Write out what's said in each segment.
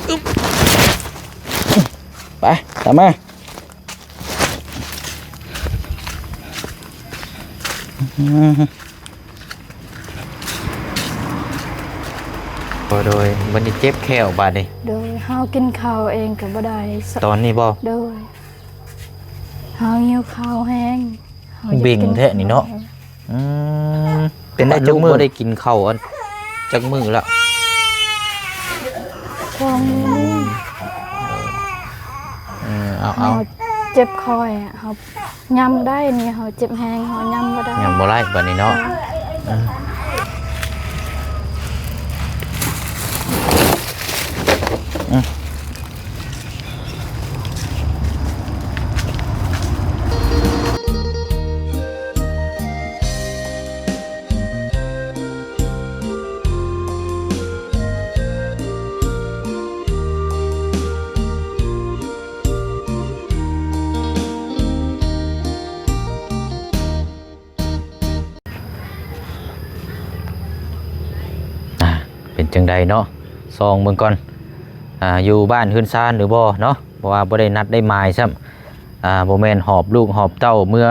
ອຶບ ໄປ ຕາມມາ ອືມ ໂດຍ ບັດນີ້ເຈັບແຂ້ວບາດນີ້ ໂດຍ ເຮົາກິນເຂົ້າເອງກໍບໍ່ໄດ້ ຕອນນີ້ບໍ່? ໂດຍ ເຮົາຫິວເຂົ້າແຮງ ເຮົາຢາກກິນເຂົ້າ ເບັງແທ້ນີ້ເນາະ ອືມ ເປັນໄດ້ຈັກມື້ບໍ່ໄດ້ກິນເຂົ້າອັນ ຈັກມື້ລະ? ສອງມື້ ເອີ ເອົາ ເອົາ ເຮົາເຈັບຄໍ ເຮົາ ຍຳໄດ້ນີ້ ເຮົາເຈັບແຮງ ເຮົາຍຳບໍ່ໄດ້ ຍຳບໍ່ໄດ້ບາດນີ້ເນາະ ເອີ ເອີ ອືມ ອ່າ ເປັນຈັ່ງໃດເນາະ ສ່ອງເບິ່ງກ່ອນ ອ່າ ຢູ່ບ້ານເຮືອນຊານຫຼືບໍ່ເນາະ ເພາະວ່າບໍ່ໄດ້ນັດໄດ້ໝາຍຊ້ຳ ອ່າ ບໍ່ແມ່ນຫອບລູກຫອບເຕົ້າເມືອ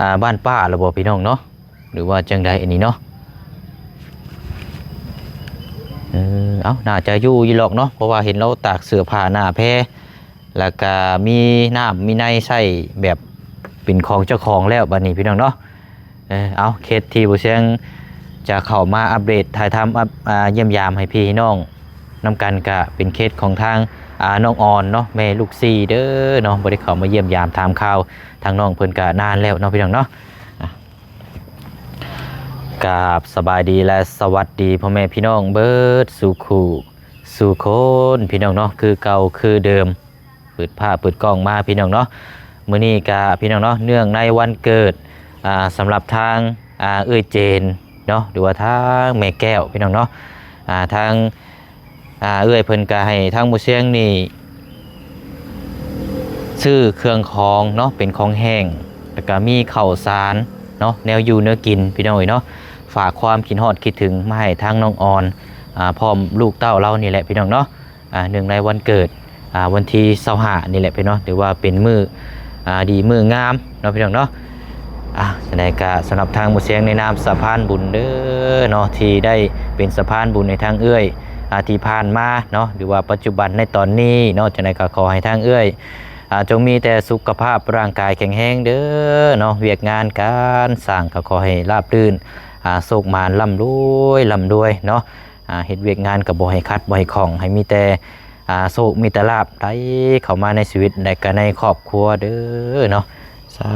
ອ່າ ບ້ານປ້າແລ້ວບໍ່ພີ່ນ້ອງເນາະ ຫຼືວ່າຈັ່ງໃດອັນນີ້ເນາະ ເອີ ເອົ້າ ໜ້າຈະຢູ່ຢູ່ຫຼອກເນາະ ເພາະວ່າເຫັນລາວຕາກເສື້ອຜ້າໜ້າແພ ແລ້ວກະມີນ້ຳມີໃນໃຊ້ແບບເປັນຂອງເຈົ້າຂອງແລ້ວບັດນີ້ພີ່ນ້ອງເນາະ ເອີ ເອົ້າ ເຂດທີ່ບໍ່ຊຽງຈະເຂົ້າມາອັບເດດຖ່າຍທຳ ອັບ ອ່າ ຢ້ຽມຢາມໃຫ້ພີ່ໃຫ້ນ້ອງນຳກັນ ກະເປັນເຂດຂອງທາງ ອ່າ ນ້ອງອອນເນາະ ແມ່ລູກສີ່ເດີເນາະ ບໍ່ໄດ້ເຂົ້າມາຢ້ຽມຢາມຖາມຂ່າວທາງນ້ອງເພິ່ນກະນານແລ້ວເນາະ ພີ່ນ້ອງເນາະ ອ່າ ກາບສະບາຍດີ ແລະ ສະຫວັດດີພໍ່ແມ່ພີ່ນ້ອງເບິດສູ່ຄູ່ສູ່ຄົນ ພີ່ນ້ອງເນາະ ຄືເກົ່າຄືເດີມ ເປີດພາບເປີດກ້ອງມາພີ່ນ້ອງເນາະ ມື້ນີ້ກະພີ່ນ້ອງເນາະ ເນື່ອງໃນວັນເກີດ ອ່າ ສຳລັບທາງ ອ່າ ເອື້ອຍເຈນເນາະ ຫຼືວ່າທາງແມ່ແກ້ວພີ່ນ້ອງເນາະ ອ່າ ທາງ ອ່າ ເອື້ອຍເພິ່ນກະໃຫ້ທາງໝູ່ຊຽງນີ້ ຊື້ເຄື່ອງຂອງເນາະ ເປັນຂອງແຫ້ງ ແລ້ວກະມີເຂົ້າສານເນາະ ແນວຢູ່ແນວກິນພີ່ນ້ອງເອີຍເນາະ ຝາກຄວາມຄິດຮອດຄິດເຖິງມາໃຫ້ທາງນ້ອງອອນ ອ່າ ພ້ອມລູກເຕົ້າລາວນີ້ແຫຼະພີ່ນ້ອງເນາະ ອ່າ ເນື່ອງໃນວັນເກີດ ອ່າ ວັນທີຊາວຫ້ານີ້ແຫຼະພີ່ນ້ອງ ຖືວ່າເປັນມື້ ອ່າ ດີມື້ງາມເນາະພີ່ນ້ອງເນາະ ອ່າ ຈັ່ງໃດກະສຳລັບທາງໝູ່ຊຽງໃນນາມສະພານບຸນເດີເນາະ ທີ່ໄດ້ເປັນສະພານບຸນໃຫ້ທາງເອື້ອຍ ອ່າ ທີ່ຜ່ານມາເນາະ ຫຼືວ່າປັດຈຸບັນໃນຕອນນີ້ເນາະ ຈັ່ງໃດກະຂໍໃຫ້ທາງເອື້ອຍ ອ່າ ຈົ່ງມີແຕ່ສຸຂະພາບຮ່າງກາຍແຂງແຮງເດີເນາະ ວຽກງານການສ້າງກະຂໍໃຫ້ລາບລື່ນ ອ່າ ໂຊກໝານ ລ່ຳລວຍ ລ່ຳລວຍເນາະ ອ່າ ເຮັດວຽກງານກໍບໍ່ໃຫ້ຂັດບໍ່ໃຫ້ຂ້ອງ ໃຫ້ມີແຕ່ ອ່າ ໂຊກມີແຕ່ລາບໄຫຼເຂົ້າມາໃນຊີວິດ ແລະ ກໍໃນຄອບຄົວເດີເນາະ ສາ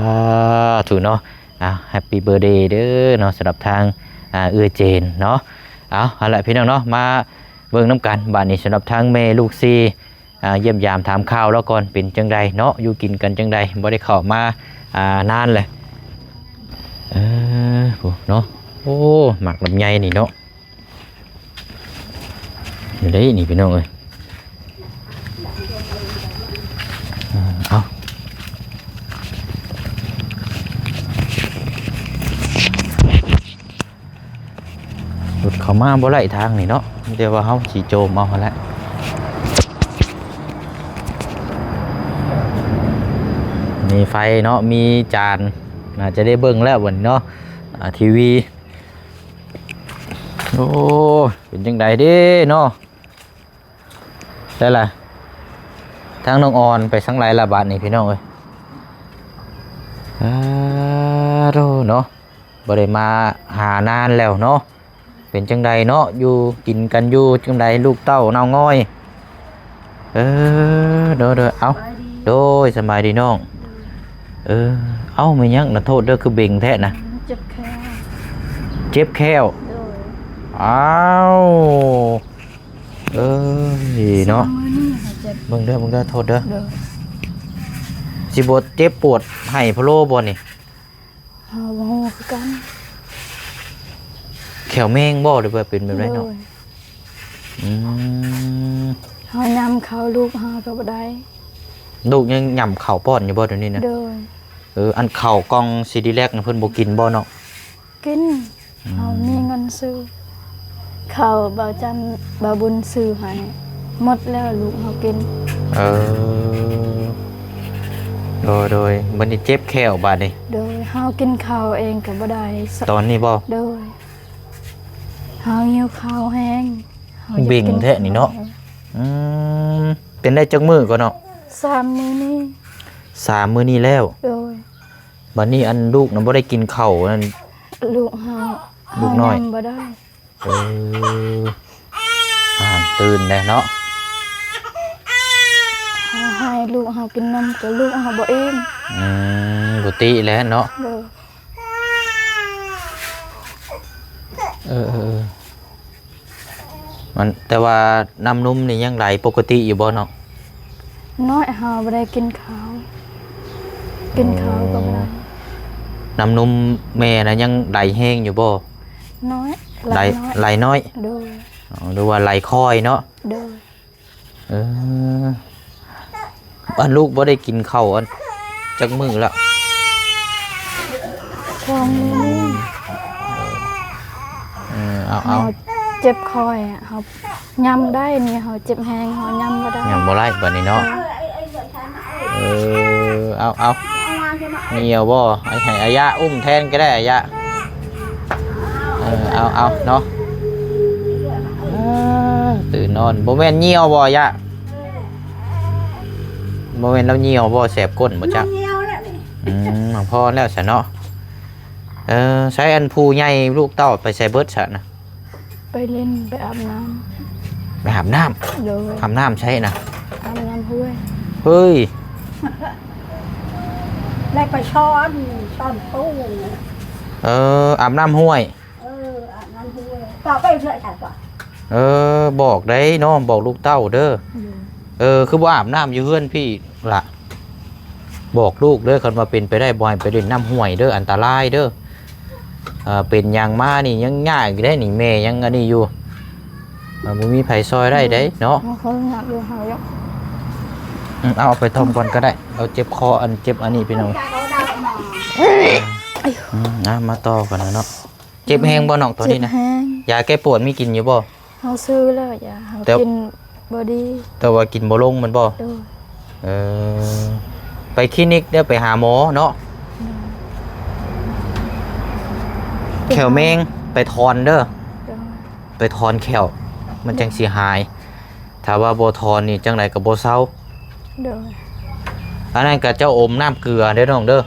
ທຸເນາະ ອ່າ Happy Birthday ເດີເນາະ ສຳລັບທາງ ອ່າ ເອື້ອຍເຈນເນາະ ເອົາ ຫັ້ນແຫຼະພີ່ນ້ອງເນາະ ມາເບິ່ງນຳກັນບາດນີ້ ສຳລັບທາງແມ່ລູກສີ່ ອ່າ ຢ້ຽມຢາມຖາມຂ່າວລາວກ່ອນ ເປັນຈັ່ງໃດເນາະ ຢູ່ກິນກັນຈັ່ງໃດ ບໍ່ໄດ້ເຂົ້າມາ ອ່າ ນານແຫຼະ ເອີ ໂອ້ ເນາະ ໂອ້ ໝາກລຳໄຍນີ້ເນາະ ນີ້ເດ້ນີ້ພີ່ນ້ອງເອີຍ ເອົາ ລົດເຂົ້າມາບໍ່ໄດ້ທາງນີ້ເນາະ ມີແຕ່ວ່າເຮົາຊິໂຈມເອົາຫັ້ນແຫຼະ ມີໄຟເນາະ ມີຈານ ໜ້າຈະໄດ້ເບິ່ງແລ້ວບັດນີ້ເນາະ ອ່າ ທີວີ ໂອ້ ເປັນຈັ່ງໃດເດ້ເນາະ ໄດ້ລະ ທາງນ້ອງອອນໄປທາງໃດລະບາດນີ້ພີ່ນ້ອງເອີຍ ອາໂທ້ເນາະ ບໍ່ໄດ້ມາຫານານແລ້ວເນາະ ເປັນຈັ່ງໃດເນາະ ຢູ່ກິນກັນຢູ່ຈັ່ງໃດ ລູກເຕົ້າເນົ່າງ່ອຍ ເອີ ໂດຍໆ ເອົ້າ ສະບາຍດີ ໂດຍ ສະບາຍດີນ້ອງ ເອີ ເອົ້າ ແມ່ນຫຍັງນະ ໂທດເດີ ຄືເບັງແທ້ນະ ເຈັບແຂ້ວ ເຈັບແຂ້ວ ໂດຍ ອ້າວ ເອີຍເນາະ ເບິ່ງເດີ ເບິ່ງເດີ ໂທດເດີ ໂດຍ ຊິບໍ່ເຈັບປວດໄຫ້ພະໂລບໍ່ນີ້? ເຮົາບໍ່ຮູ້ຄືກັນ ແຂ້ວແມງບໍ່ ຫຼືວ່າເປັນແບບໃດເນາະ? ໂດຍ ອືມ ເຮົາຍຳເຂົ້າ ລູກເຮົາກໍບໍ່ໄດ້ ລູກຍັງຍຳເຂົ້າປ້ອນຢູ່ບໍ່ດຽວນີ້ນະ? ໂດຍ ເອີ ອັນເຂົ້າກ່ອງຊີດີແລັກນະ ເພິ່ນບໍ່ກິນບໍ່ເນາະ? ກິນ ອືມ ເຮົາມີເງິນຊື້ ເຂົ້າບ່າວຈັນ ບ່າວບຸນຊື້ໃຫ້ ໝົດແລ້ວລູກເຮົາກິນ. ເອີ ໂດຍໆ ບັດນີ້ເຈັບແຂ້ວບາດນີ້. ໂດຍ ເຮົາກິນເຂົ້າເອງກໍບໍ່ໄດ້. ຕອນນີ້ບໍ່? ໂດຍ ເຮົາຫິວເຂົ້າແຮງ ເຮົາຢາກກິນເຂົ້າ. ເບັງແທ້ນີ້ເນາະ. ອືມ ເປັນໄດ້ຈັກມື້ກໍເນາະ? ສາມມື້ນີ້. ສາມມື້ນີ້ແລ້ວ? ໂດຍ. ບັດນີ້ອັນລູກນະບໍ່ໄດ້ກິນເຂົ້ານັ້ນ ລູກເຮົາ ລູກນ້ອຍ ເຮົາຍັງບໍ່ໄດ້. ເອີ ອ່າ ຕື່ນແລ້ວເນາະ. ເຮົາໃຫ້ລູກເຮົາກິນນົມ ແຕ່ລູກເຮົາບໍ່ອີ່ມ. ອືມ ປົກກະຕິແຫຼະເນາະ. ໂດຍ. ເອີໆໆ ມັນ ແຕ່ວ່ານ້ຳນົມນີ້ຍັງໄຫຼປົກກະຕິຢູ່ບໍ່ນ້ອງ? ນ້ອຍ ເຮົາບໍ່ໄດ້ກິນເຂົ້າ ກິນເຂົ້າກໍບໍ່ໄດ້. ອໍ ນ້ຳນົມແມ່ນະຍັງໄຫຼແຮງຢູ່ບໍ່? ນ້ອຍ ໄຫຼ ໄຫຼນ້ອຍ. ໄຫຼນ້ອຍ. ໂດຍ. ອໍ ຫຼືວ່າໄຫຼຄ່ອຍເນາະ. ໂດຍ. ເອີ ອັນລູກບໍ່ໄດ້ກິນເຂົ້າອັນຈັກມື້ລະ? ສອງມື້. ເອີ ເອົາ ເອົາ ເຮົາເຈັບຄ່ອຍ ເຮົາ ຍຳໄດ້ນີ້ ເຮົາເຈັບແຮງ ເຮົາຍຳບໍ່ໄດ້ ຍຳບໍ່ໄດ້ບາດນີ້ເນາະ. ເອີ ເອີ ເອົາ ເອົາ ຍ່ຽວບໍ່? ໃຫ້ອາຍະອຸ້ມແທນກໍໄດ້ ອາຍະ. ເອີ ເອົາ ເອົາເນາະ. ເອີ ຕື່ນນອນ ບໍ່ແມ່ນຍ່ຽວບໍ່ ອາຍະ? ບໍ່ແມ່ນລາວຍ່ຽວບໍ່? ແສບກົ້ນບໍ່ຈັກ? ຍ່ຽວແລ້ວນີ້. ອືມ ພໍແລ້ວຊະເນາະ. ເອີ ໃຊ້ອັນຜູ້ໃຫຍ່ລູກເຕົ້າໄປໃສເບິດຊະນະ? ໄປຫຼິ້ນ ໄປອາບນ້ຳ. ໄປອາບນ້ຳ? ໂດຍ. ອາບນ້ຳໃສນະ? ອາບນ້ຳຫ້ວຍ. ເຮີ້ຍ ແລ້ວໄປຊ້ອນ ຊ້ອນຕູ້. ເອີ ອາບນ້ຳຫ້ວຍ. ເອີ ອາບນ້ຳຫ້ວຍ. ເຈົ້າໄປເທື່ອໃດກໍ? ເອີ ບອກໄດ້ນ້ອງ ບອກລູກເຕົ້າເດີ. ໂດຍ. ເອີ ຄືບໍ່ອາບນ້ຳຢູ່ເຮືອນພີ້ລະ? ບອກລູກເດີ ຄັນວ່າເປັນໄປໄດ້ ບໍ່ໃຫ້ໄປຫຼິ້ນນ້ຳຫ້ວຍເດີ ອັນຕະລາຍເດີ. ເອີ ເປັນຫຍັງມານີ້ຍັງຍາກຢູ່ເດ້ນີ້ ແມ່ຍັງອັນນີ້ຢູ່. ເອີ ບໍ່ມີໃຜຊ່ອຍໄດ້ເດ້ເນາະ. ເອີ ເຂົາຍາກຢູ່ ເຮົາຢາກ ອືມ ເອົາໄປທ່ອມກ່ອນກໍໄດ້. ເອົາເຈັບຄໍ ອັນເຈັບອັນນີ້ພີ່ນ້ອງ. ອືມ ເອົາມາຕໍ່ກັນເນາະ. ເຈັບແຮງບໍ່ນ້ອງຕອນນີ້ນະ? ເຈັບແຮງ. ຢາແກ້ປວດມີກິນຢູ່ບໍ່? ເຮົາຊື້ແລ້ວ ຢາເຮົາ ແຕ່ ກິນບໍ່ດີ ແຕ່ວ່າກິນບໍ່ລົງແມ່ນບໍ່? ໂດຍ. ເອີ ໄປຄລີນິກເດີ ໄປຫາໝໍເນາະ. ໂດຍ. ແຂ້ວແມງໄປຖອນເດີ. ໂດຍ. ໄປຖອນແຂ້ວ ມັນຈັ່ງຊິຫາຍ. ຖ້າວ່າບໍ່ຖອນນີ້ ຈັ່ງໃດກໍບໍ່ເຊົາ. ໂດຍ. ອັນນັ້ນກໍເຈົ້າອົມນ້ຳເກືອເດີນ້ອງເດີ.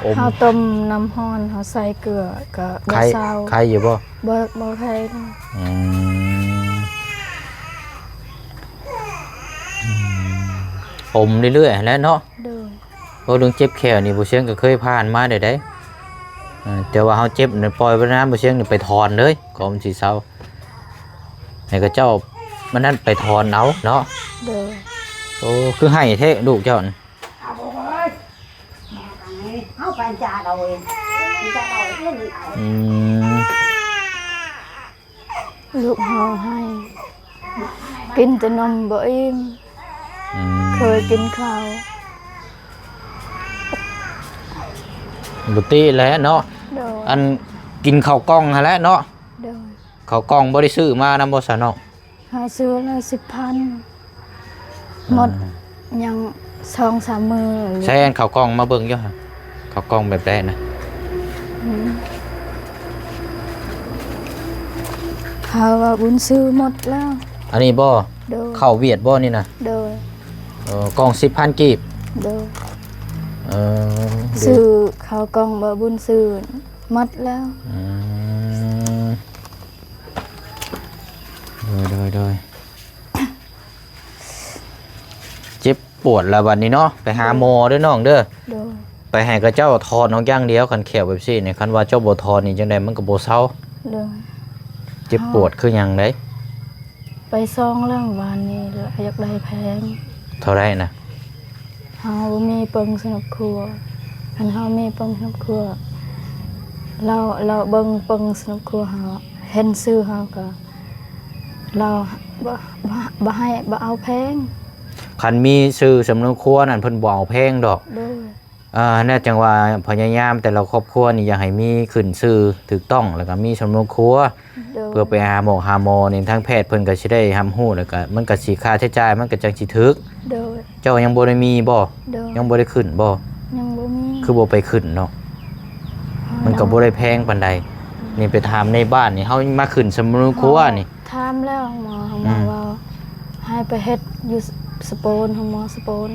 ອົມ ເຮົາຕົ້ມນ້ຳຮ້ອນ ເຮົາໃສ່ເກືອກໍບໍ່ເຊົາ. ໄຄຢູ່ບໍ່? ບໍ່ ບໍ່ໄຄ. ອືມ ອືມ ອົມເລື້ອຍໆຫັ້ນແຫຼະເນາະ. ໂດຍ. ເວົ້າເລື່ອງເຈັບແຂ້ວນີ້ ບໍ່ຊຽງກໍເຄີຍຜ່ານມາແລ້ວເດ້. ເອີ ແຕ່ວ່າເຮົາເຈັບນັ້ນ ປ່ອຍໄວ້ນານ ບໍ່ຊຽງນີ້ໄປຖອນເລີຍ ກໍມັນຊິເຊົາ. ໃຫ້ເຂົາເຈົ້າ ມັນນັ້ນໄປຖອນເອົາເນາະ. ໂດຍ. ໂອ້ ຄືໄຫ້ແທ້ລູກເຈົ້ານະ. ເອົາໄປຈາດເອົາເອງ ຈາດເອົາເອງ. ອືມ ລູກຮ້ອງໄຫ້ ກິນແຕ່ນົມບໍ່ອີ່ມ. ອືມ ເຄີຍກິນເຂົ້າ ປົກກະຕິແຫຼະເນາະ. ໂດຍ. ອັນກິນເຂົ້າກ່ອງຫັ້ນແຫຼະເນາະ. ໂດຍ. ເຂົ້າກ່ອງບໍ່ໄດ້ຊື້ມານຳບໍ່ຊະນ້ອງ? ເຮົາຊື້ລະສິບພັນ ໝົດ ອ່າ ຍັງສອງສາມມື້. ໃຊ້ອັນເຂົ້າກ່ອງມາເບິ່ງຢູ່ຫະ ເຂົ້າກ່ອງແບບໃດນະ? ອືມ ເຂົາວ່າບຸນຊື້ໝົດແລ້ວ. ອັນນີ້ບໍ່? ໂດຍ. ເຂົ້າຫວຽດບໍ່ນີ້ນະ? ໂດຍ. ເອີ ກ່ອງສິບພັນກີບ. ໂດຍ. ເອີ ຊື້ເຂົ້າກ່ອງບໍ່ບຸນຊື້ໝົດແລ້ວ. ອືມ ໂດຍໆໆ ເຈັບປວດລະບັດນີ້ເນາະ ໄປຫາໝໍເດີນ້ອງເດີ. ໂດຍ. ໄປໃຫ້ເຂົາເຈົ້າຖອນອອກຢ່າງດຽວ ຄັນແຂ້ວແບບຊີ້ນີ້ ຄັນວ່າເຈົ້າບໍ່ຖອນນີ້ຈັ່ງໃດມັນກໍບໍ່ເຊົາ. ໂດຍ. ເຈັບປວດຄືຫຍັງໃດ? ໄປຊອງແລ້ວວານນີ້ ລະຢາກໄດ້ແພງ. ເທົ່າໃດນະ? ເຮົາບໍ່ມີປຶ້ງສະໜົບຄົວ ຄັນເຮົາມີປຶ້ງສະໜົບຄົວ ລາວ ລາວເບິ່ງປຶ້ງສະໜົບຄົວເຮົາ ເຫັນຊື່ເຮົາກໍ ລາວບໍ່ ບໍ່ ບໍ່ໃຫ້ ບໍ່ເອົາແພງ. ຄັນມີຊື່ສະໜົບຄົວນັ້ນ ເພິ່ນບໍ່ເອົາແພງດອກ. ໂດຍ. ອ່າ ແນວຈັ່ງວ່າພະຍາຍາມແຕ່ລະຄອບຄົວນີ້ ຢາກໃຫ້ມີຂຶ້ນຊື່ຖືກຕ້ອງ ແລ້ວກໍມີສຳນວນຄົວ. ອືມ. ໂດຍ ເພື່ອໄປຫາໝໍຫາໝໍນີ້ ທາງແພດເພິ່ນກໍຊິໄດ້ຮັບຮູ້ ແລ້ວກໍມັນກໍຊິຄ່າໃຊ້ຈ່າຍມັນກໍຈັ່ງຊິຖືກ. ໂດຍ ເຈົ້າຍັງບໍ່ໄດ້ມີບໍ່? ໂດຍ ຍັງບໍ່ໄດ້ຂຶ້ນບໍ່? ຍັງບໍ່ມີ. ຄືບໍ່ໄປຂຶ້ນເນາະ? ມັນກໍບໍ່ໄດ້ແພງປານໃດ. ອືມ ນີ້ໄປຖາມໃນບ້ານນີ້ ເຮົາມາຂຶ້ນສຳມະໂນຄົວນີ້ ຖາມແລ້ວ ໝໍ ອືມ ເວົ້າໃຫ້ໄປເຮັດຢູ່ສະໂປນ ໂຮງໝໍສະໂປນ.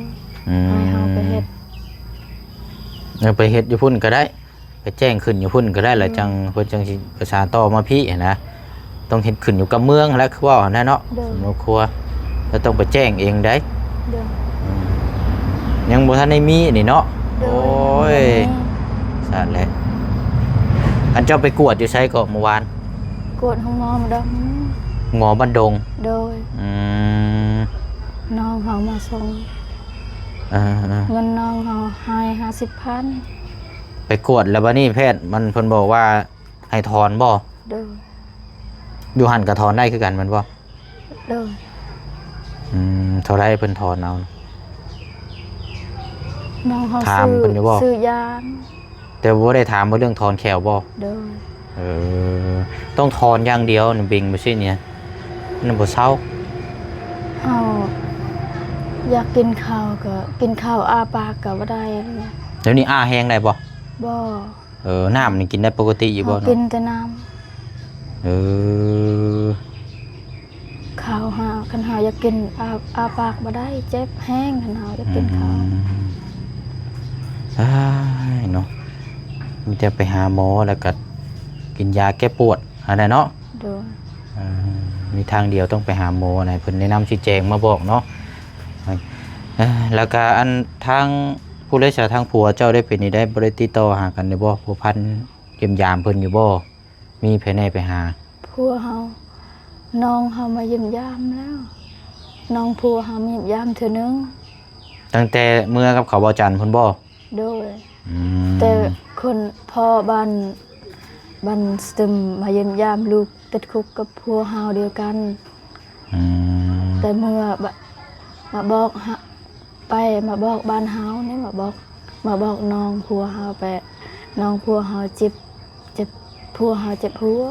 ອືມ ໃຫ້ເຮົາໄປເຮັດ ເອີ ໄປເຮັດຢູ່ພຸ້ນກໍໄດ້ ໄປແຈ້ງຂຶ້ນຢູ່ພຸ້ນກໍໄດ້ ແລ້ວ ອືມ ຈັ່ງ ເພິ່ນຈັ່ງຊິປະສານຕໍ່ມາພີ້ຫັ້ນນະ. ຕ້ອງເຮັດຂຶ້ນຢູ່ກັບເມືອງແຫຼະ ຄືເວົ້າຫັ້ນນະເນາະ. ໂດຍ ສຳມະໂນຄົວ ແລ້ວຕ້ອງໄປແຈ້ງເອງໃດ໋. ໂດຍ ອືມ ຍັງບໍ່ທັນໄດ້ມີນີ້ເນາະ. ໂດຍ ໂອ້ຍ ຍັງບໍ່ທັນໄດ້ມີ. ຊັ້ນແຫຼະ. ອັນເຈົ້າໄປກວດຢູ່ໃສເກາະມື້ວານ? ກວດໂຮງໝໍບ້ານດົງ. ໝໍບ້ານດົງ? ໂດຍ ອືມ ນ້ອງເຮົາມາສົ່ງ. ເອີໆ ເງິນນ້ອງເຮົາໃຫ້ຫ້າສິບພັນ. ໄປກວດແລ້ວບາດນີ້ແພດມັນ ເພິ່ນບອກວ່າໃຫ້ຖອນບໍ່? ໂດຍ ຢູ່ຫັ້ນກໍຖອນໄດ້ຄືກັນແມ່ນບໍ່? ໂດຍ ອືມ ເທົ່າໃດເພິ່ນຖອນເອົາ? ນ້ອງເຮົາ ຖາມເພິ່ນຢູ່ບໍ່? ຊື້ ຊື້ຢາ. ແຕ່ບໍ່ໄດ້ຖາມວ່າເລື່ອງຖອນແຂ້ວບໍ່? ໂດຍ ເອີ ຕ້ອງຖອນຢ່າງດຽວ ເບັງບໍ່ຊີ້ນີ້ ມັນບໍ່ເຊົາ. ເຮົາຢາກກິນເຂົ້າກໍກິນເຂົ້າ ອ້າປາກກໍບໍ່ໄດ້. ດຽວນີ້ອ້າແຮງໄດ້ບໍ່? ບໍ່. ເອີ ນ້ຳນີ້ກິນໄດ້ປົກກະຕິຢູ່ບໍ່? ເຮົາກິນແຕ່ນ້ຳ. ເອີ ເຂົ້າຫາ ຄັນເຮົາຢາກກິນ ອ້າ ອ້າປາກບໍ່ໄດ້ ເຈັບແຮງ ຄັນເຮົາຢາກກິນເຂົ້າ. ອືມ ອ້າຍເນາະ ມີແຕ່ໄປຫາໝໍ ແລ້ວກໍກິນຢາແກ້ປວດຫັ້ນແຫຼະເນາະ. ໂດຍ ເອີ ມີທາງດຽວຕ້ອງໄປຫາໝໍນະ ເພິ່ນແນະນຳຊີ້ແຈງມາບອກເນາະ. ເອີ ແລ້ວກໍອັນທາງຜູ້ເລຍສາ ທາງຜົວເຈົ້າໄດ້ເປັນນີ້ໄດ້ ບໍ່ໄດ້ຕິດຕໍ່ຫາກັນຢູ່ບໍ່? ພົວພັນຢ້ຽມຢາມເພິ່ນຢູ່ບໍ່? ມີໃຜແດ່ໄປຫາ? ຜົວເຮົາ ນ້ອງເຮົາມາຢ້ຽມຢາມແລ້ວ ນ້ອງຜົວເຮົາມາຢ້ຽມຢາມເທື່ອໜຶ່ງ. ຕັ້ງແຕ່ເມືອກັບເຂົາເບົາຈັນພຸ້ນບໍ່? ໂດຍ ອືມ ແຕ່ຄົນພໍ່ບ້ານ ບ້ານສະຕຶມມາຢ້ຽມຢາມ ລູກຕິດຄຸກກັບຜົວເຮົາດຽວກັນ. ອືມ ແຕ່ເມື່ອ ມາບອກ ໄປມາບອກບ້ານເຮົານີ້ ມາບອກ ມາບອກນ້ອງຜົວເຮົາໄປ ນ້ອງຜົວເຮົາເຈັບ ເຈັບ ຜົວເຮົາເຈັບຫົວ.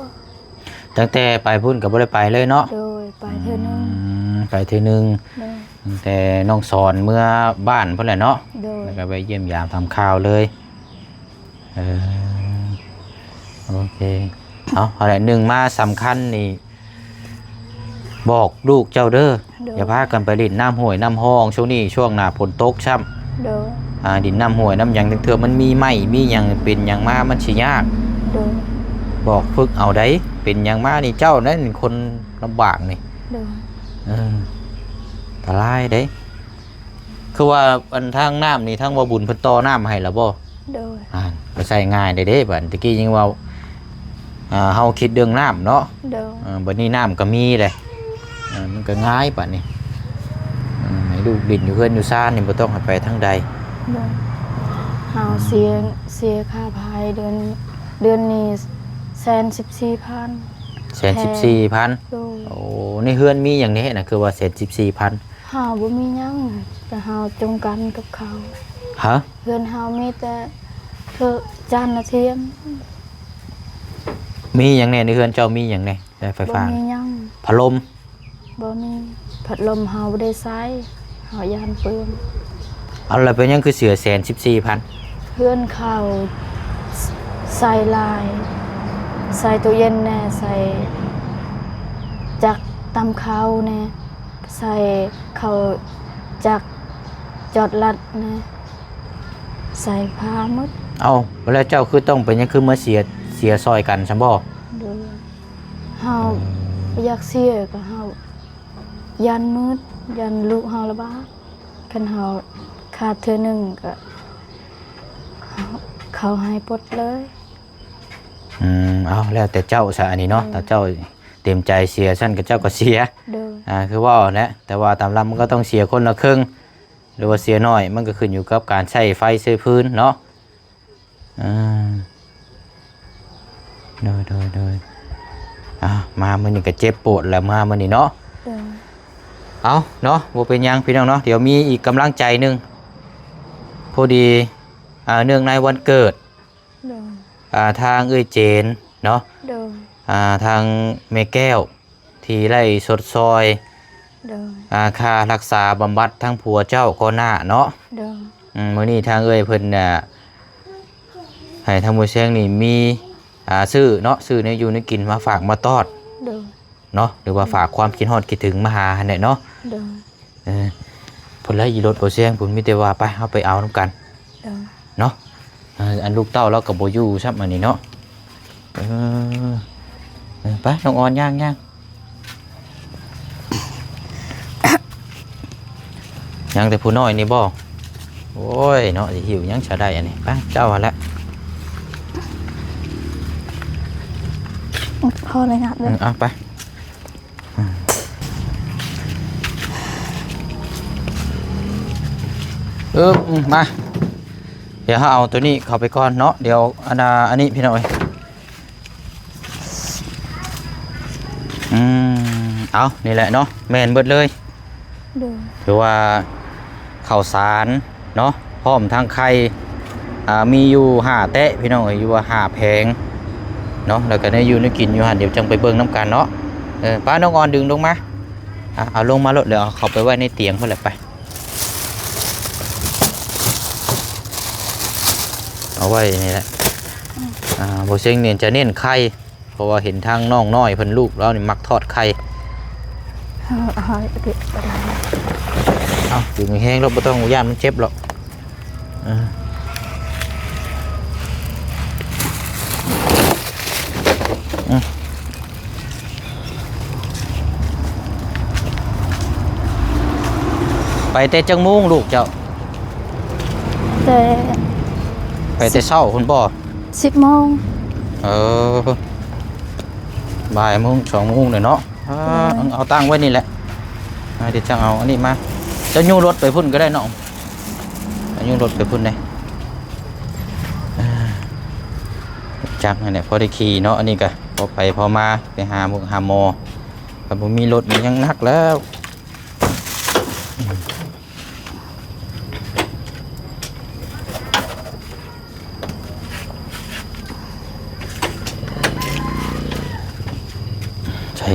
ຕັ້ງແຕ່ໄປພຸ້ນກໍບໍ່ໄດ້ໄປເລີຍເນາະ? ໂດຍ ໄປເທື່ອໜຶ່ງ. ອືມ ໄປເທື່ອໜຶ່ງ. ໂດຍ ຕັ້ງແຕ່ນ້ອງສອນເມືອບ້ານພຸ້ນແຫຼະເນາະ? ໂດຍ ແລ້ວກໍໄປຢ້ຽມຢາມຖາມຂ່າວເລີຍ. ເອີ ໂອເຄ ເອົາ ເອົາແຫຼະ ໜຶ່ງມາສຳຄັນນີ້ ບອກລູກເຈົ້າເດີ ໂດຍ ຢ່າພາກັນໄປຫຼິ້ນນ້ຳຫ້ວຍນ້ຳຮ່ອງ ຊ່ວງນີ້ຊ່ວງໜ້າຝົນຕົກຊ້ຳ. ໂດຍ ອ່າ ຫຼິ້ນນ້ຳຫ້ວຍນ້ຳຫຍັງ ເທື່ອມັນມີໄມ້ມີຫຍັງ ເປັນຫຍັງມາມັນຊິຍາກ. ໂດຍ ບອກຝຶກເອົາໃດ ເປັນຫຍັງມານີ້ ເຈົ້ານັ້ນຄົນລຳບາກນີ້. ໂດຍ ເອີ ອັນຕະລາຍເດ້. ຄືວ່າອັນທາງນ້ຳນີ້ ທາງບໍ່ບຸນເພິ່ນຕໍ່ນ້ຳໃຫ້ແລ້ວບໍ່? ໂດຍ ອ່າ ກໍໃຊ້ງ່າຍໄດ້ເດ້ບາດ. ຕະກີ້ຍັງເວົ້າ ອ່າ ເຮົາຄິດເລື່ອງນ້ຳເນາະ. ໂດຍ ເອີ ບັດນີ້ນ້ຳກໍມີເດ້ ເອີ ມັນກໍງ່າຍບາດນີ້. ເອີ ໃຫ້ລູກຫຼິ້ນຢູ່ເຮືອນຢູ່ຊານນີ້ ບໍ່ຕ້ອງໃຫ້ໄປທາງໃດ. ໂດຍ ເຮົາເສຍ ເສຍຄ່າໄຟເດືອນ ເດືອນນີ້ແສນສິບສີ່ພັນ. ແສນສິບສີ່ພັນ? ໂດຍ ໂອ້ ໃນເຮືອນມີຫຍັງແດ່ນະ ຄືວ່າແສນສິບສີ່ພັນ? ເຮົາບໍ່ມີຫຍັງ ແຕ່ເຮົາຈົງກັນກັບເຂົາ. ຮະ? ເຮືອນເຮົາມີແຕ່ເທີ ຈານ ແລະ ທຽນ. ມີຫຍັງແດ່ໃນເຮືອນເຈົ້າ ມີຫຍັງແດ່? ແຕ່ໄຟຟ້າ ບໍ່ມີຫຍັງ. ພັດລົມ? ບໍ່ມີ. ພັດລົມເຮົາບໍ່ໄດ້ໃຊ້ ເຮົາຢ້ານເປືອງ. ເອົາ ແລ້ວເປັນຫຍັງຄືເສຍແສນສິບສີ່ພັນ? ເຮືອນເຂົາ ໃສ່ຫຼາຍ ໃສ່ຕູ້ເຢັນແດ່ ໃສ່ຈັກຕຳເຂົ້າແດ່ ໃສ່ເຂົ້າຈັກຈອດລັດແດ່ ໃສ່ຜ້າໝົດ. ເອົາ ແລ້ວເຈົ້າຄືຕ້ອງເປັນຫຍັງ ຄືມາເສຍ ເສຍຊ່ອຍກັນຊັ້ນບໍ່? ໂດຍ ເຮົາ ເອີ ບໍ່ຢາກເສຍ ກໍເຮົາຢ້ານມືດ ຢ້ານລູກເຮົາລຳບາກ. ຄັນເຮົາຂາດເທື່ອໜຶ່ງກໍ ເຂົາໃຫ້ປົດເລີຍ. ອືມ ເອົາ ແລ້ວແຕ່ເຈົ້າຊະອັນນີ້ເນາະ. ອືມ ຖ້າເຈົ້າເຕັມໃຈເສຍຊັ້ນ ກໍເຈົ້າກໍເສຍ. ໂດຍ ອ່າ ຄືເວົ້າຫັ້ນແຫຼະ ແຕ່ວ່າຕາມຫຼັກມັນກໍຕ້ອງເສຍຄົນລະເຄິ່ງ ຫຼືວ່າເສຍໜ້ອຍ ມັນກໍຂຶ້ນຢູ່ກັບການໃຊ້ໄຟໃຊ້ຟືນເນາະ. ອ່າ ໂດຍ ໂດຍ ໂດຍ ອ່າ ມາມື້ນີ້ກໍເຈັບປວດແລ້ວ ມາມື້ນີ້ເນາະ. ໂດຍ ເອົາເນາະ ບໍ່ເປັນຫຍັງພີ່ນ້ອງເນາະ ດຽວມີອີກກຳລັງໃຈໜຶ່ງ ພໍດີ ອ່າ ເນື່ອງໃນວັນເກີດ ໂດຍ ອ່າ ທາງເອື້ອຍເຈນເນາະ. ໂດຍ ອ່າ ອ່າ ທາງແມ່ແກ້ວ ທີ່ໄດ້ຊົດຊ່ອຍ ໂດຍ ອ່າ ຄ່າຮັກສາບຳບັດທາງຜົວເຈົ້າກ່ອນໜ້າເນາະ. ໂດຍ ອືມ ມື້ນີ້ທາງເອື້ອຍເພິ່ນ ອ່າ ໃຫ້ທາງໝູ່ແຊງນີ້ມີ ອ່າ ຊື້ເນາະ ຊື້ແນວຢູ່ແນວກິນມາຝາກມາຕ້ອນ ໂດຍ ເນາະ ຫຼືວ່າຝາກຄວາມຄິດຮອດຄິດເຖິງມາຫາຫັ້ນແຫຼະເນາະ. ໂດຍ ເອີ ພຸ້ນລະ ຢູ່ລົດບໍ່ແຊງພຸ້ນ ມີແຕ່ວ່າໄປ ເຮົາໄປເອົານຳກັນ ໂດຍ ເນາະ. ເອີ ອັນລູກເຕົ້າລາວກໍບໍ່ຢູ່ຊ້ຳອັນນີ້ເນາະ. ເອີ ເອີ ໄປ ນ້ອງອອນ ຍ່າງໆ ຍັງແຕ່ຜູ້ນ້ອຍນີ້ບໍ່? ໂອ້ຍເນາະ ຊິຫິ້ວຫຍັງຊະໄດ້ອັນນີ້. ໄປ ເຈົ້າຫັ້ນແຫຼະ ພໍແລ້ວນະ ເອີ ເອົາໄປ. ເອີ ມາ ດຽວເຮົາເອົາໂຕນີ້ເຂົ້າໄປກ່ອນເນາະ. ດຽວອັນນ່າ ອັນນີ້ພີ່ນ້ອງເອີຍ ອືມ ເອົາ ນີ້ແຫຼະເນາະ ແມ່ນເບິດເລີຍ. ໂດຍ ຖືວ່າເຂົ້າສານເນາະ ພ້ອມທັງໄຂ່ ອ່າ ມີຢູ່ຫ້າແຕະພີ່ນ້ອງເອີຍ ຢູ່ວ່າຫ້າແຜງເນາະ. ແລ້ວກໍແນວຢູ່ແນວກິນຢູ່ຫັ້ນ ດຽວຈັ່ງໄປເບິ່ງນຳກັນເນາະ. ເອີ ປ້າ ນ້ອງອອນ ດຶງລົງມາ ອ່ະ ເອົາລົງມາໂລດ ແລ້ວເອົາເຂົ້າໄປໄວ້ໃນຕຽງພຸ້ນແຫຼະ ໄປ ເອົາໄວ້ນີ້ແຫຼະ. ອືມ ອ່າ ບໍ່ເສັງນີ້ຈະເນັ້ນໄຂ່ ເພາະວ່າເຫັນທາງນ້ອງນ້ອຍເພິ່ນ ລູກລາວນີ້ມັກທອດໄຂ່. ເອົາ ເອົາ ເອົາ ດຶງແຮງໆ ໂລດ ບໍ່ຕ້ອງຢ້ານມັນເຈັບດອກ. ເອີ ອືມ ໄປແຕ່ຈັກໂມງລູກເຈົ້າ? ແຕ່ ໄປແຕ່ເຊົ້າພຸ້ນບໍ່? ສິບໂມງ. ເອີ ບ່າຍໂມງ ສອງໂມງເລີຍເນາະ. ອ່າ ເອີ ເອົາຕັ້ງໄວ້ນີ້ແຫຼະ ອ່າ ດຽວຈັ່ງເອົາອັນນີ້ມາ. ເຈົ້າຍູ້ລົດໄປພຸ້ນກໍໄດ້ນ້ອງ ເຈົ້າຍູ້ລົດໄປພຸ້ນເດ້. ອ່າ ຈັກຫັ້ນແຫຼະ ພໍໄດ້ຂີ່ເນາະ. ອັນນີ້ກໍພໍໄປພໍມາ ໄປຫາໝົກຫາໝໍ. ຄັນບໍ່ມີລົດນີ້ຍັງໜັກແລ້ວ. ໃສ່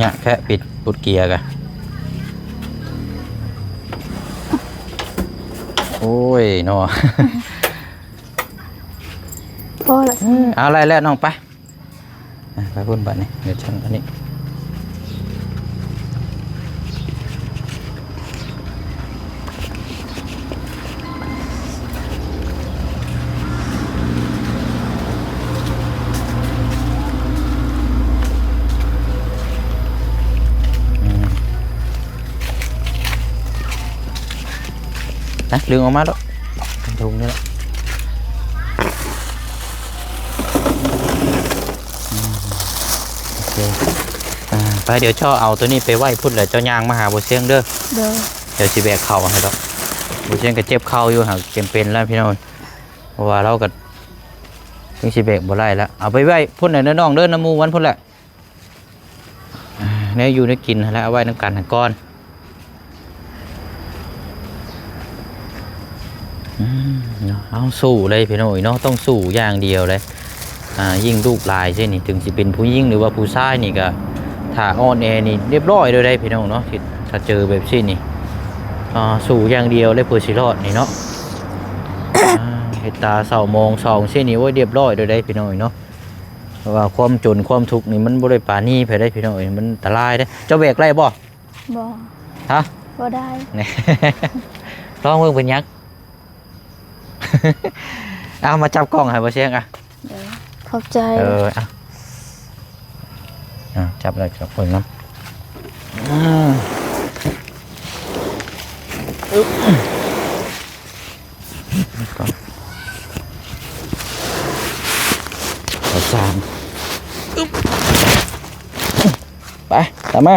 ຍາກແທ້ ປິດປຸດເກຍກະ. ໂອ້ຍເນາະ ພໍລະ. ເອີ ເອົາ ໄດ້ແລ້ວນ້ອງ ໄປ. ອ່ະ ໄປພຸ້ນບາດນີ້ ດຽວຈັ່ງອັນນີ້. ອືມ ນະ ດຶງອອກມາໂລດ ໃນຖົງນີ້ແຫຼະ. ອືມ ໂອເຄ ອ່າ ໄປ ດຽວເຈົ້າເອົາໂຕນີ້ໄປໄວ້ພຸ້ນ ແລ້ວເຈົ້າຍ່າງມາຫາບໍ່ຊຽງເດີ. ໂດຍ ດຽວຊິແບກເຂົ້າໃຫ້ດອກ. ບໍ່ຊຽງກໍເຈັບເຂົ່າຢູ່ ຫາກຈຳເປັນແລ້ວພີ່ນ້ອງ ເພາະວ່າລາວກໍ ຍັງຊິແບກບໍ່ໄດ້ລະ. ເອົາໄປໄວ້ພຸ້ນແຫຼະເດີນ້ອງເດີ ນຳໝູ່ມັນພຸ້ນແຫຼະ. ອ່າ ແນວຢູ່ແນວກິນຫັ້ນແຫຼະ ເອົາໄວ້ນຳກັນຫັ້ນກ່ອນ. ອືມ ເນາະ ເຮົາສູ້ເລີຍພີ່ນ້ອງເອີຍເນາະ ຕ້ອງສູ້ຢ່າງດຽວເລີຍ. ອ່າ ຍິ່ງລູກຫຼາຍຊີ້ນີ້ ເຖິງຊິເປັນຜູ້ຍິງ ຫຼືວ່າຜູ້ຊາຍນີ້ ກໍຖ້າອ່ອນແອນີ້ ລຽບຮ້ອຍໂດຍໄດ້ພີ່ນ້ອງເນາະ. ທີ່ ຖ້າເຈີແບບຊີ້ນີ້ ອ່າ ສູ້ຢ່າງດຽວເລີຍ ເພື່ອຊິລອດນີ້ເນາະ. ອ່າ ເຮັດຕາເສົ້າມອງຊອງຊີ້ນີ້ ໂອ້ຍ ລຽບຮ້ອຍໂດຍໄດ້ພີ່ນ້ອງເອີຍເນາະ. ເພາະວ່າຄວາມຈົນຄວາມທຸກນີ້ ມັນບໍ່ໄດ້ປານີໃຜໄດ໋ພີ່ນ້ອງເອີຍ ມັນອັນຕະລາຍເດ້. ເຈົ້າແບກໄດ້ບໍ່? ບໍ່. ຮະ? ບໍ່ໄດ້. ລອງເບິ່ງເປັນຫຍັງ. ເອົາມາຈັບກ້ອງໃຫ້ບໍ່ຊຽງອະ. ເອີ ຂອບໃຈ. ເອີ ເອົາ ເອົາ ຈັບແລ້ວຈັບເບິ່ງນຳ. ອືມ ອຶບ ກ່ອນ ເອົາສາມ ອຶບ ໄປ ຕາມມາ.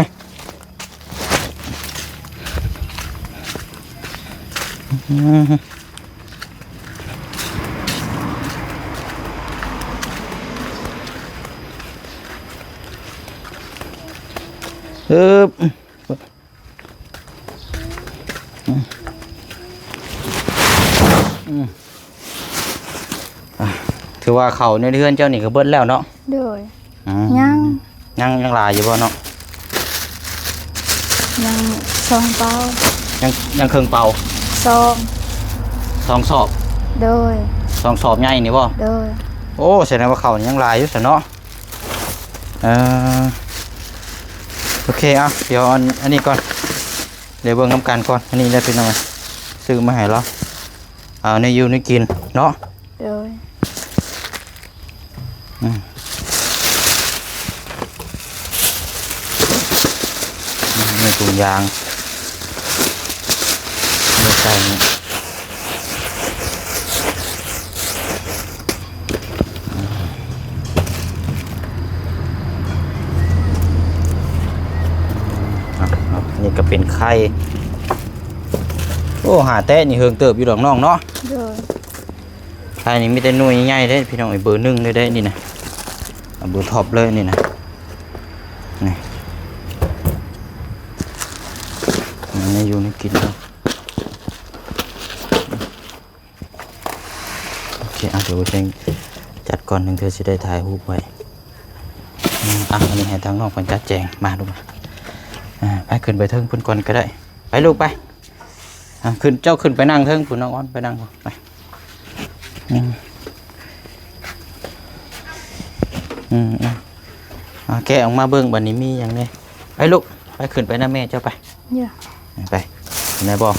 ອືມ ອຶບ. ອືມ ອືມ ອ່ະ ຖືວ່າເຂົ້າໃນເຮືອນເຈົ້ານີ້ກໍເບິດແລ້ວເນາະ? ໂດຍ. ອືມ ຍັງ ຍັງ ຍັງຫຼາຍຢູ່ບໍ່ເນາະ? ຍັງສອງເປົາ. ຍັງ ຍັງເຄິ່ງເປົາ? ສອງ ສອງສອບ. ໂດຍ. ສອງສອບໃຫຍ່ນີ້ບໍ່? ໂດຍ. ໂອ້ ສະແດງວ່າເຂົ້ານີ້ຍັງຫຼາຍຢູ່ຊັ້ນເນາະ. ເອີ ໂອເຄ ເອົາ ດຽວອັນ ອັນນີ້ກ່ອນ ດຽວເບິ່ງນຳກັນກ່ອນ. ອັນນີ້ໄດ້ເປັນຫຍັງ ຊື້ມາໃຫ້ລາວ ເອົາແນວຢູ່ແນວກິນເນາະ. ໂດຍ. ອືມ ອືມ ມີຖົງຢາງ ມີໄກ່ນີ້ ອືມ ເອົາ ເອົາ ນີ້ກໍເປັນໄຂ່. ໂອ້ ຫາແຕະນີ້ເຫິງເຕີບຢູ່ດອກນ້ອງເນາະ. ໂດຍ. ໄຂ່ນີ້ມີແຕ່ໜ່ວຍໃຫຍ່ເດ້ພີ່ນ້ອງເອີຍ ເບີໜຶ່ງເລີຍເດ້ນີ້ນະ ເອົາເບີທັອບເລີຍນີ້ນະ ນີ້ ອັນນີ້ຢູ່ໃນກິນເນາະ. ໂອເຄ ເອົາ ດຽວເຊັງຈັດກ່ອນ ຈັ່ງເທື່ອຊິໄດ້ຖ່າຍຮູບໄວ້. ອືມ ອ່ະ ອັນນີ້ໃຫ້ທາງນ້ອງເພິ່ນຈັດແຈງ ມາລູກມາ ອ່າ ໄປຂຶ້ນໄປເທິງເພິ່ນກ່ອນກໍໄດ້ ໄປລູກໄປ. ອ່ະ ຂຶ້ນ ເຈົ້າຂຶ້ນໄປນັ່ງເທິງພຸ້ນ ນ້ອງອອນ ໄປນັ່ງພຸ້ນ ໄປ. ອືມ ອືມ ອືມ ອ່າ ແກະອອກມາເບິ່ງ ບັດນີ້ມີຫຍັງແດ່. ໄປລູກ ໄປ ຂຶ້ນໄປນຳແມ່ເຈົ້າໄປ. ເອີ ໄປ ໄດ້ບໍ່?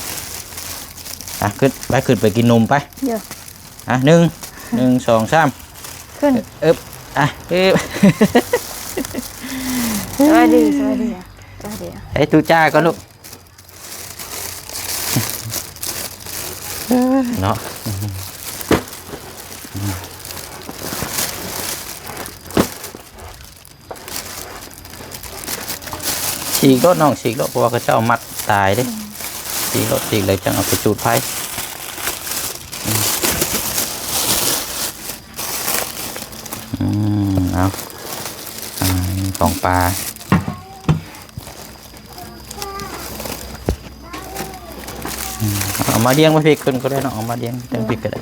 ອ່ະ ຂຶ້ນ ໄປ ຂຶ້ນໄປກິນນົມໄປ. ເອີ ອ່ະ ໜຶ່ງ ໜຶ່ງ ສອງ ສາມ ຂຶ້ນ ເອີບ ອ່ະ ເອີບ. ສະບາຍດີ ສະບາຍດີ ສະບາຍດີ. ໃຫ້ຕູຈາກ່ອນລູກ ເນາະ. ສີກໂລດນ້ອງ ສີກໂລດ ເພາະວ່າເຂົາເຈົ້າມັດຕາຍເດ້. ອືມ ສີກໂລດ ສີກແລ້ວຈັ່ງເອົາໄປຈູດໄຟ. ອືມ ອືມ ເອົາ ອ່າ ມີຂອງປາ ອືມ ເອົາມາລຽງໄວ້ພີ້ເພິ່ນກໍໄດ້ເນາະ ເອົາມາລຽງ ເອີ ຈັ່ງພີ້ກໍໄດ້.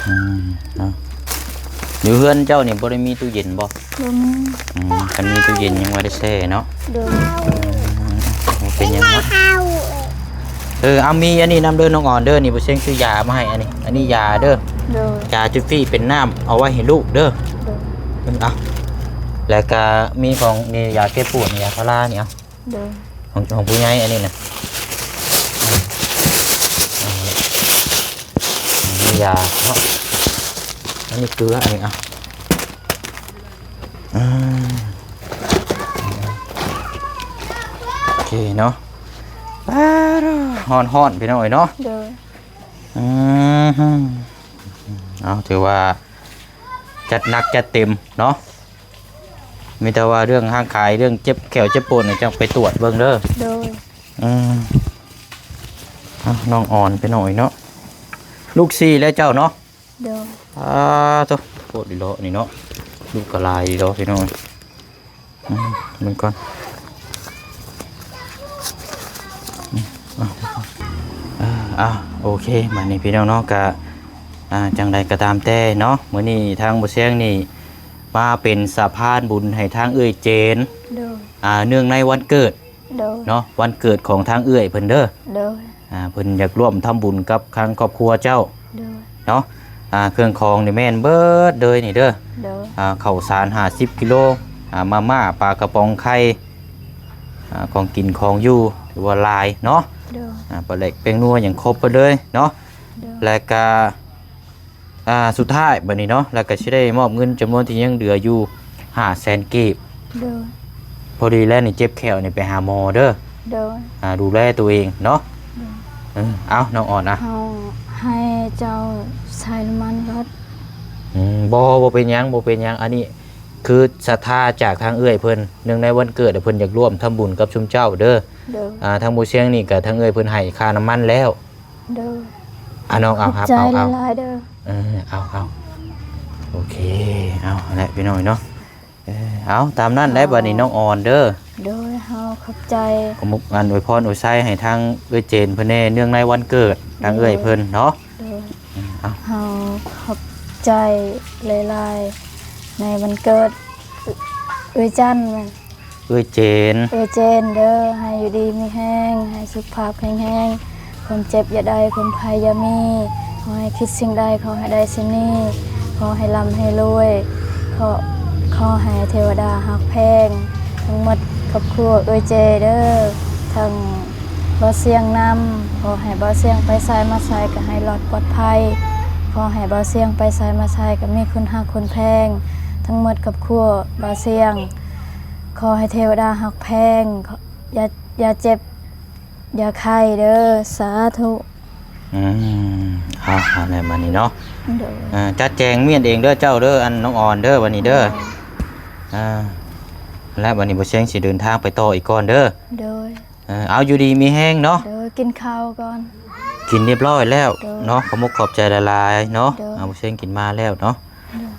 ອືມ ເນາະ ຢູ່ເຮືອນເຈົ້ານີ້ບໍ່ໄດ້ມີຕູ້ເຢັນບໍ່? ບໍ່ມີ. ອືມ ຄັນມີຕູ້ເຢັນຍັງວ່າໄດ້ແຊ່ເນາະ. ໂດຍ. ອືມ ບໍ່ເປັນຫຍັງເນາະ. ເອີ ເອົາ ມີອັນນີ້ນຳເດີນ້ອງອອນເດີ ນີ້ບໍ່ເຊັງຊື້ຢາມາໃຫ້ ອັນນີ້ ອັນນີ້ຢາເດີ. ໂດຍ. ຢາຈຸຟຣີເປັນນ້ຳ ເອົາໄວ້ໃຫ້ລູກເດີ. ໂດຍ. ເອີ ເອົາ ແລ້ວກະມີຂອງນີ້ ຢາແກ້ປວດ ຢາພາລານີ້ ເອົາ. ໂດຍ. ຂອງ ຂອງຜູ້ໃຫຍ່ອັນນີ້ນະ ອັນນີ້ຢາເນາະ ອັນນີ້ເກືອ ອັນນີ້ ເອົາ. ອ່າ ໂອເຄເນາະ. ປາດ ຮ້ອນໆ ພີ່ນ້ອງເອີຍເນາະ. ໂດຍ. ອືມ ເອົາ ຖືວ່າຈັດໜັກຈັດເຕັມເນາະ. ມີແຕ່ວ່າເລື່ອງຮ່າງກາຍ ເລື່ອງເຈັບແຂ້ວເຈັບປົວນີ້ ຈັ່ງໄປຕວດເບິ່ງເດີ. ໂດຍ. ອືມ ເອົາ ນ້ອງອອນໄປໜ້ອຍເນາະ. ລູກສີ່ແລ້ວເຈົ້າເນາະ. ໂດຍ. ອາໂຕ ໂພດດີເນາະນີ້ເນາະ ລູກກໍຫຼາຍດີເນາະ ພີ່ນ້ອງ. ອືມ ເບິ່ງກ່ອນ. ອືມ ເອົາ ເອົາ ໂອເຄ ບາດນີ້ພີ່ນ້ອງເນາະ ກະ ອ່າ ຈັ່ງໃດກໍຕາມແຕ່ເນາະ ມື້ນີ້ທາງບໍ່ແຊງນີ້ມາເປັນສະພານບຸນໃຫ້ທາງເອື້ອຍເຈນ. ໂດຍ. ອ່າ ເນື່ອງໃນວັນເກີດ. ໂດຍ. ເນາະ ວັນເກີດຂອງທາງເອື້ອຍເພິ່ນເດີ. ໂດຍ. ອ່າ ເພິ່ນຢາກຮ່ວມທຳບຸນກັບທາງຄອບຄົວເຈົ້າ. ໂດຍ. ເນາະ ອ່າ ເຄື່ອງຂອງນີ້ແມ່ນເບິດເລີຍນີ້ເດີ. ໂດຍ. ອ່າ ເຂົ້າສານຫ້າສິບກິໂລ ອ່າ ມາມ່າ ປາກະປ໋ອງໄຂ່ ອ່າ ຂອງກິນຂອງຢູ່ ຖືວ່າຫຼາຍເນາະ. ໂດຍ. ອ່າ ປາແຫຼກແປ້ງນົວຫຍັງຄົບເບິດເລີຍເນາະ. ໂດຍ. ແລ້ວກະ ອ່າ ສຸດທ້າຍບາດນີ້ເນາະ ແລ້ວກໍຊິໄດ້ມອບເງິນຈຳນວນທີ່ຍັງເຫຼືອຢູ່ຫ້າແສນກີບ. ໂດຍ. ພໍດີແລ້ວນີ້ເຈັບແຂ້ວນີ້ໄປຫາໝໍເດີ. ໂດຍ. ອ່າ ດູແລຕົວເອງເນາະ. ໂດຍ. ເອີ ເອົາ ນ້ອງອອນນະ ເຮົາໃຫ້ເຈົ້າໃສ່ນ້ຳມັນເບິດ. ອືມ ບໍ່ ບໍ່ເປັນຫຍັງ ບໍ່ເປັນຫຍັງ ອັນນີ້ຄືສັດທາຈາກທາງເອື້ອຍເພິ່ນ ເນື່ອງໃນວັນເກີດ ເພິ່ນຢາກຮ່ວມທຳບຸນກັບຊຸມເຈົ້າເດີ. ໂດຍ. ອ່າ ທາງບໍ່ຊຽງນີ້ກໍທາງເອື້ອຍເພິ່ນໃຫ້ຄ່ານ້ຳມັນແລ້ວ. ໂດຍ. ອ່າ ນ້ອງເອົາ ຂອບໃຈ ຮັບເອົາ ເອົາ ຫຼາຍໆເດີ. ເອີ ເອົາ ເອົາ ໂອເຄ ເອົາ ຫັ້ນແຫຼະພີ່ນ້ອງເນາະ. ເອີ ເອົາ ຕາມນັ້ນໄດ໋. ເຮົາ ບັດນີ້ນ້ອງອອນເດີ. ໂດຍ ເຮົາຂອບໃຈ ຂໍມຸກອັນອວຍພອນອວຍໄຊໃຫ້ທາງເອື້ອຍເຈນເພິ່ນແດ່ ເນື່ອງໃນວັນເກີດທາງເອື້ອຍເພິ່ນເນາະ. ໂດຍ ເອີ ເອົາ ເຮົາຂອບໃຈຫຼາຍໆ ໃນວັນເກີດເອື້ອຍຈັນ ເອື້ອຍເຈນ ເອື້ອຍເຈນເດີ ໃຫ້ຢູ່ດີມີແຮງ ໃຫ້ສຸຂະພາບແຂງແຮງ ຄວາມເຈັບຢ່າໄດ້ ຄວາມໄຂ້ຢ່າມີ ຂໍໃຫ້ຄິດສິ່ງໃດ ຂໍໃຫ້ໄດ້ສິ່ງນີ້ ຂໍໃຫ້ລ່ຳໃຫ້ລວຍ ຂໍ ຂໍໃຫ້ເທວະດາຮັກແພງ ທັງໝົດຄອບຄົວເອື້ອຍເຈເດີ ທັງບ່າວຊຽງນຳ ຂໍໃຫ້ບ່າວຊຽງໄປໃສມາໃສກໍໃຫ້ລອດປອດໄພ ຂໍໃຫ້ບ່າວຊຽງໄປໃສມາໃສກໍມີຄົນຮັກຄົນແພງ ທັງໝົດຄອບຄົວບ່າວຊຽງ ຂໍໃຫ້ເທວະດາຮັກແພງ ຂໍ ຢ່າ ຢ່າເຈັບ ຢ່າໄຂ້ເດີ ສາທຸ. ອືມ ເອົາ ເອົາແລ້ວບັດນີ້ເນາະ. ໂດຍ ເອີ ຈັດແຈງມ້ຽນເອງເດີເຈົ້າເດີ ອັນນ້ອງອອນເດີ ບັດນີ້ເດີ. ໂດຍ ອ່າ ແລ້ວບັດນີ້ບ່າວຊຽງຊິເດີນທາງໄປຕໍ່ອີກກ່ອນເດີ. ໂດຍ ເອີ ເອົາ ຢູ່ດີມີແຮງເນາະ. ໂດຍ ກິນເຂົ້າກ່ອນ ກິນຮຽບຮ້ອຍແລ້ວ ໂດຍ ເນາະ. ຂອບມຸກຂອບໃຈຫຼາຍໆເນາະ. ໂດຍ ເອົາ ບ່າວຊຽງກິນມາແລ້ວເນາະ. ໂດຍ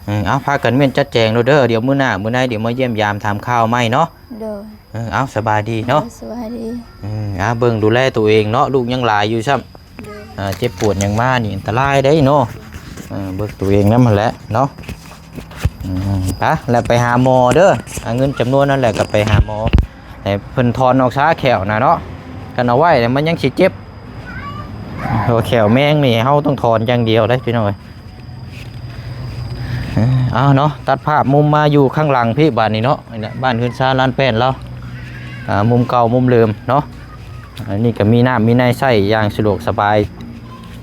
ເອີ ເອົາ ພາກັນມ້ຽນຈັດແຈງໂລດເດີ ດຽວມື້ໜ້າມື້ໃນ ດຽວມາຢ້ຽມຢາມຖາມຂ່າວໃໝ່ເນາະ. ໂດຍ ເອີ ເອົາ ສະບາຍດີເນາະ. ໂດຍ ສະບາຍດີ. ເອີ ເອົາ ເບິ່ງດູແລໂຕເອງເນາະ ລູກຍັງຫຼາຍຢູ່ຊ້ຳ. ໂດຍ ອ່າ ເຈັບປວດຫຍັງມານີ້ອັນຕະລາຍເດ້ເນາະ. ເອີ ເບິ່ງໂຕເອງນຳຫັ້ນແຫຼະເນາະ. ອືມ ໄປ ແລ້ວໄປຫາໝໍເດີ ເອົາເງິນຈຳນວນນັ້ນແຫຼະກໍໄປຫາໝໍ ໃຫ້ເພິ່ນຖອນອອກຊາແຂ້ວນະເນາະ. ຄັນເອົາໄວ້ແລ້ວມັນຍັງຊິເຈັບ ເພາະວ່າແຂ້ວແມງນີ້ເຮົາຕ້ອງຖອນຢ່າງດຽວເດ້ພີ່ນ້ອງເອີຍ. ເອີ ເອົາເນາະ ຕັດພາບມຸມມາຢູ່ຂ້າງຫຼັງພີ້ບາດນີ້ເນາະ. ນີ້ແຫຼະ ບ້ານເຮືອນຊານລານແປ້ນລາວ ອ່າ ມຸມເກົ່າມຸມເດີມເນາະ. ອັນນີ້ກໍມີນ້ຳມີໃນໃຊ້ຢ່າງສະດວກສະບາຍ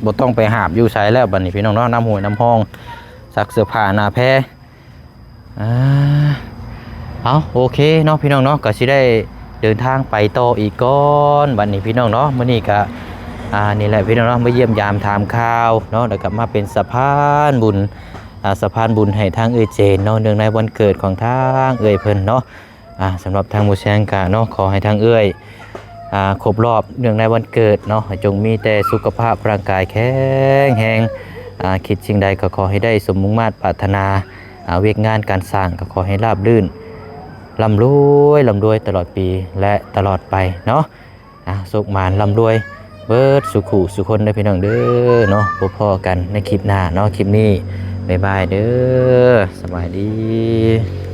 ບໍ່ຕ້ອງໄປຫາບຢູ່ໃສແລ້ວບາດນີ້ພີ່ນ້ອງເນາະ. ນ້ຳຫ້ວຍນ້ຳຮ່ອງ ຊັກເສື້ອຜ້າໜ້າແພ. ອ່າ ເອົາ ໂອເຄເນາະພີ່ນ້ອງເນາະ ກໍຊິໄດ້ເດີນທາງໄປຕໍ່ອີກກ່ອນບັດນີ້ພີ່ນ້ອງເນາະ. ມື້ນີ້ກໍ ອ່າ ນີ້ແຫຼະພີ່ນ້ອງເນາະ ມາຢ້ຽມຢາມຖາມຂ່າວເນາະ ແລ້ວກໍມາເປັນສະພານບຸນ ອ່າ ສະພານບຸນໃຫ້ທາງເອື້ອຍເຈນເນາະ ເນື່ອງໃນວັນເກີດຂອງທາງເອື້ອຍເພິ່ນເນາະ. ອ່າ ສຳລັບທາງໝູ່ແຊງກະເນາະ ຂໍໃຫ້ທາງເອື້ອຍ ອ່າ ຄົບຮອບເນື່ອງໃນວັນເກີດເນາະ ໃຫ້ຈົ່ງມີແຕ່ສຸຂະພາບຮ່າງກາຍແຂງແຮງ ອ່າ ຄິດສິ່ງໃດກໍຂໍໃຫ້ໄດ້ສົມມຸ່ງມາດປາດຖະໜາ ອ່າ ວຽກງານການສ້າງກໍຂໍໃຫ້ລາບລື່ນ ລ່ຳລວຍ ລ່ຳລວຍຕະຫຼອດປີ ແລະ ຕະຫຼອດໄປເນາະ. ອ່າ ໂຊກໝານ ລ່ຳລວຍເບິດສູ່ຄູ່ສູ່ຄົນເດີພີ່ນ້ອງເດີເນາະ. ພົບພໍ້ກັນໃນຄລິບໜ້າເນາະ ຄລິບນີ້ ບາຍບາຍເດີ ສະບາຍດີ.